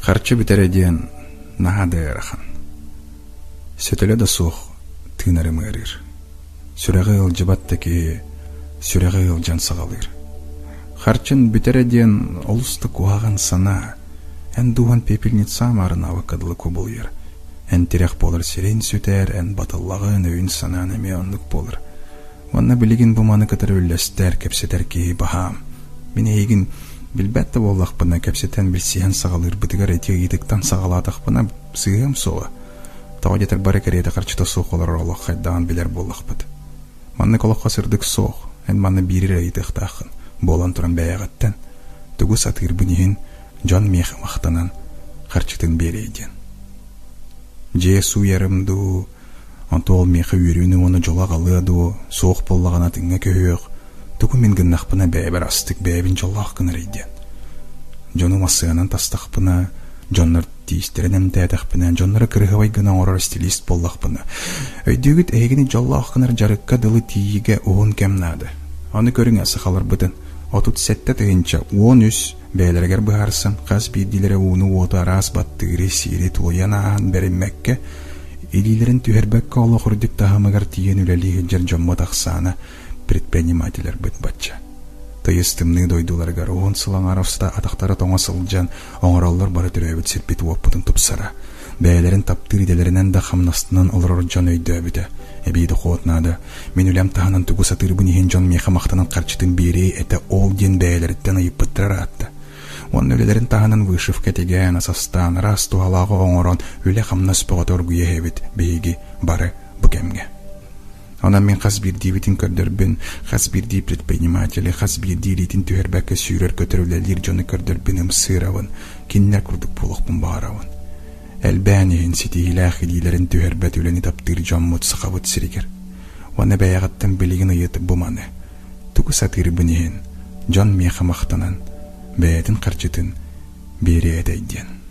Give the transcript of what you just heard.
Харчы бүтэрэ диэн наһаа да ыарахан. Сөтөлө да суох тыынарым ыарыыр. Сүрэҕи ыалдьыбат да киһи сүрэҕи ыалдьан саҕалыыр. Харчын бүтэрэ диэн олус да куһаҕан санаа. Эн дууһан пепельница маарынаабыкка дылы кубулуйар. Эн тирэх буолар сирин сүтэр, эн батыллаҕын, өйүн-санаан эмиэ оннук буолар. Уонна билигин бу маны кытары үллэстэр, кэпсэтэр киһи баһаам. Мин эйигин билбэт да буоллахпына, кэпсэтэн билсиһэн саҕалыырбытыгар ити ыйытыктан саҕалаатахпына сыыһыам суоҕа. Тоҕо диэтэр бары кэриэтэ харчыта суох олорор олох хайдаҕын билэр буоллахпыт. Маннык олоххо сырдык суох, эн манна биири эрэ ыйытыахтааххын, буолан туран бэйэҕиттэн. Тугу сатыырбын иһин, дьон миэхэ махтанан, харчытын биэриэй диэн. Дьиэ сууйарым дуу, онто ол миэхэ үөрүүнү уонна дьолу аҕалыа дуу, суох буоллаҕына атыҥҥа көһүөх, тугу мин гыннахпына бэйэбэр астык бэйэбин дьоллоох гынарый диэн. Дьону массыынанан тастахпына, дьоннор тиистэрин эмтээтэхпинэ, дьонноро кырыһыбай гына оҥорор стилист буоллахпына, өйдүүгүт эһигини дьоллоох гынар дьарыкка дылы тиийиигэ уһун кэм наада. Аны көрүҥ сахаларбытын 37 013 бэйэлэригэр быһаарсан, хас биирдиилэрэ ууну-уоту араас баттыыры, сиири тулуйан ааһан бэриммэккэ, илиилэрин түһэрбэккэ олох үрдүк таһымыгар тиийэн үлэлии сылдьар дьоммут ахсаана предпринимателлэрбит бачча. Тыйыс тымныы дойдуларыгар уһун сыл аҥаар атахтара тоҥо сылдьан оҥороллор бары төрөөбүт сирбит-уоппутун тупсара. Бэйэлэрин таптыыр идэлэринэн да хамнастанан олорор дьон өйдөөбүтэ. Эбии дохуот наада. Мин үлэм таһынан тугу сатыырбын иһин дьон миэхэ махтанан харчытын биэриэй этэ ол диэн бэйэлэриттэн ыйыппыттара ыраатта. Уонна үлэлэрин таһынан вышивка тигээн, асастаан, араас туһалааҕы оҥорон үлэ-хамнас бөҕөтө оргуйа иһэбит биһиги бары бу кэмҥэ. Онон мин хас биирдиибитин көрдөрбүн, хас биирдии предприниматели, хас биирдии илиитин түһэрбэккэ сүүрэр-көтөр үлэлиир дьону көрдөрбүн ымсыырабын, кинилэр курдук буолуохпун баҕарабын. Элбээн иһин ситиһиилээх илиилэрин түһэрбэт үлэни таптыыр дьоммут Сахабыт сиригэр. Уонна бэйэҕиттэн билигин ыйыт бу маны. Тугу сатыырбын иһин, дьон миэхэ махтанан, бэйэтин харчытын биэриэ этэй диэн.